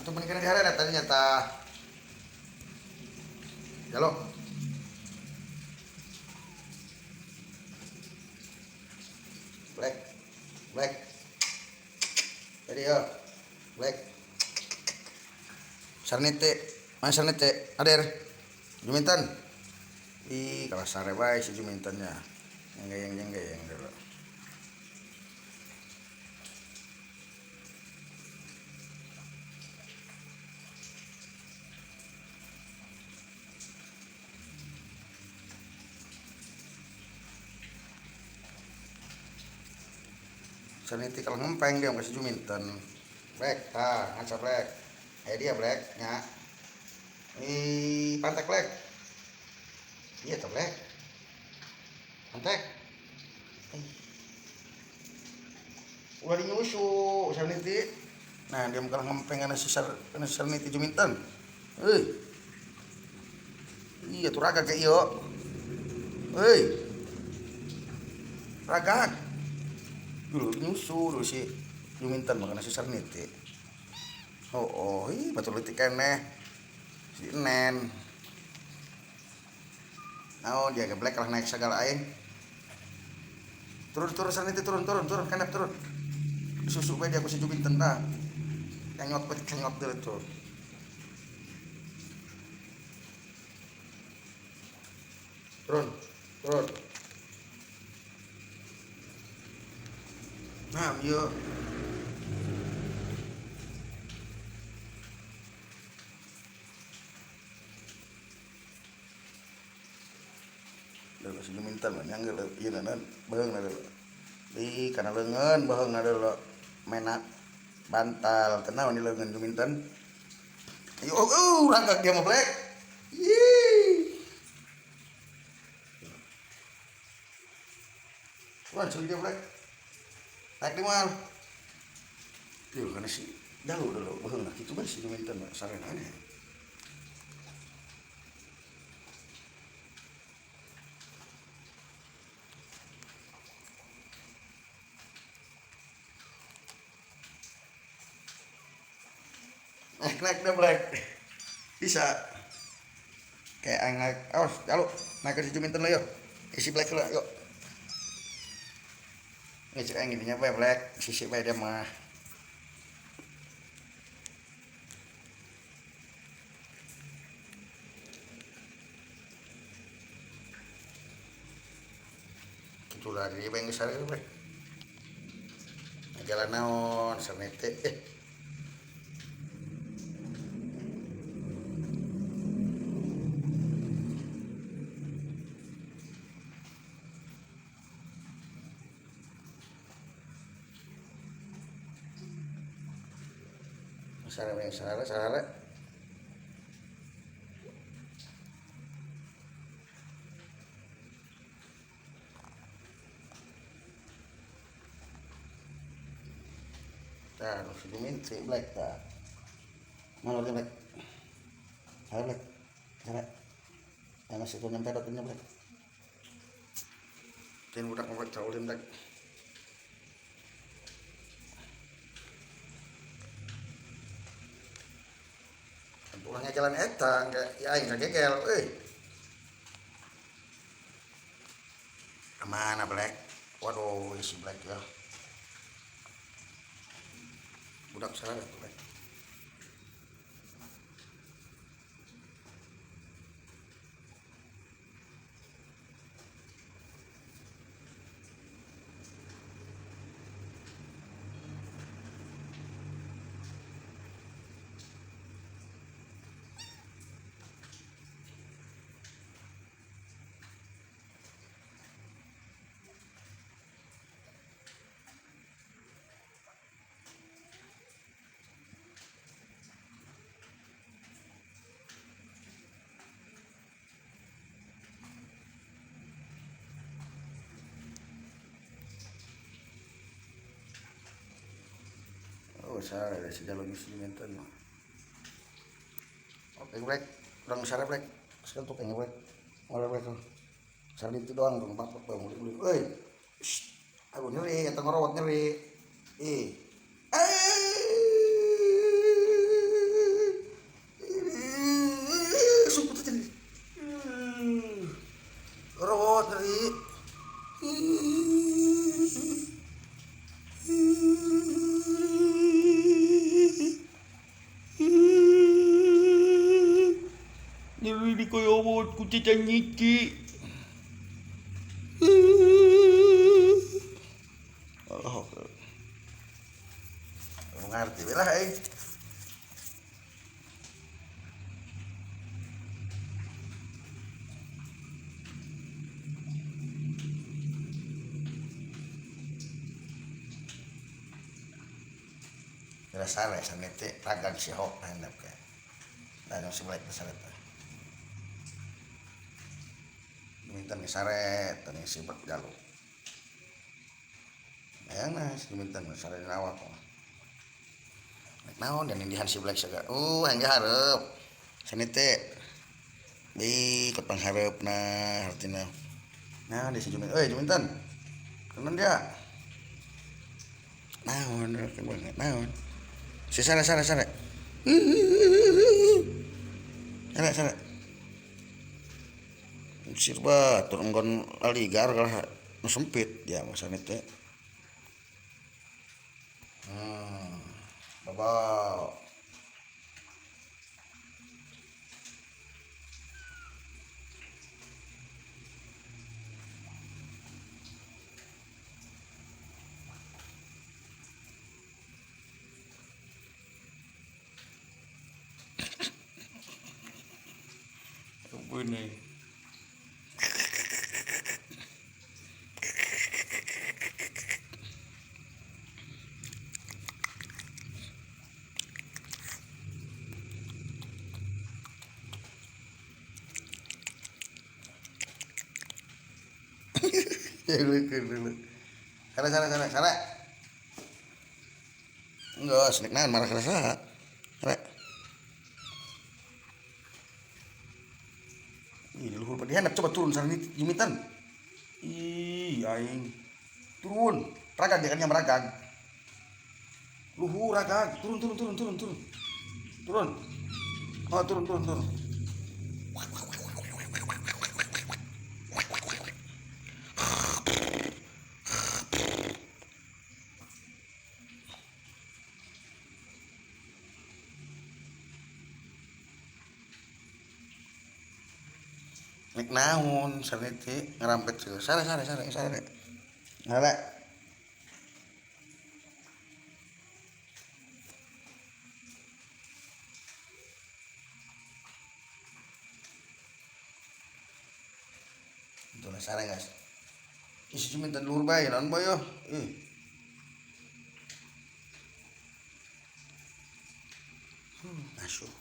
Atuh mending kana dihareup tadinya tah. Jalo. Black. Black. Tadi ya. Black. Sarnite, mana Sarnite? Ader. Juminten. Ih, kalah sare bae si Jumintennya. Yang gayeng dulu. Sarnite kalau ngempeng dia kasih Juminten. Black, tah, ngaca black. Dia black nya. Ih, pantek black. Iya tuh black. Pantek. Ulah dinyusu Sarniti. Nah, dia kalah ngempeng kana si Sarniti Juminten. Euy. Iya tuh ragag kayak ieu. Euy. Ragag. Dulu nyusu dulu si Juminten mah kana si Sarniti. Oh, ih batur leutik keneh. Si Nen. Naon dia geblek kalah naik segala aing. Turun turun Sarniti turun turun turun kenep turun. Susu bae dia ku si Juminten tah. Kenyot bae kenyot deui tuh. Turun, turun. Nah, yuk. Lalu si Juminten mah nyanggel ieu naon beheung na deuleu. Di kana leungeun beheung na deuleu menak bantal tenang di leungeun Juminten. Ayo rangkak dia mah black. Ih. Wah, curi dia black. Naik di mana? Duh, kana si jalur dulu beheung nah kitu bae si Juminten mah sarena aneh. Naik deh black. Bisa. Kayak naik, awas, jalur naik ke si Juminten lah yuk. Isi black lah yuk. Ini cek aing gininya bae black, sisi bae dia mah. Itulah dia bae geus sare black. Jalan naon Sarniti Sare sare sare. Tah, nu si Juminten black tah. Mana dia black? Sare black. Sare. Yang masih tuh nyampe dotnya black. Tin budak ngomong caulin black. Ulahnya jalan eta, ya aing kagegel euy. Kemana black? Waduh, isi black ya. Budak salah tuh black. Oh, salah ada si jalur instrumentan mah. Oke, black. Urang sare black. Sekarang tuh kayaknya black. Mulai black tuh. Sare itu doang dong, pak bang beli. Euy. Aduh nyeri, eta ngerowot nyeri. Ih. Dikoyowot ku Cica Nyici. Allah. Ngerti lah eh. Sare sanete ragang si hok handap ka. Dagang si black sare teh. Juminten ge sare teh si bek jalu. Hayang nah si juminten sare awak. Nek naon dan indihan si black saga. Hayang ge hareup. Sanete di ke panghareupna hartina. Nah di si juminten. Euy juminten. Kenan dia. Naon banget naon. Si sare sare sare. Sare sare. Sir batur enggon aligar kalah nu sempit ya masane teh. Babau. Ampun nih. Dulu. Sare sare sare sare. Enggak, senik naon marah kerasa. Sare. Ih, luhur dihandap coba turun sareng jumitan. Ih, aing. Turun. Ragag dia kan meragag. Luhur ragag, turun turun turun turun turun. Turun. Oh, turun turun turun. Nek naon sarete ngerampet sare sare sare sare. Sare. Itulah sare guys. Isi juminten luhur bae naon boy yo. Ih. Asuh.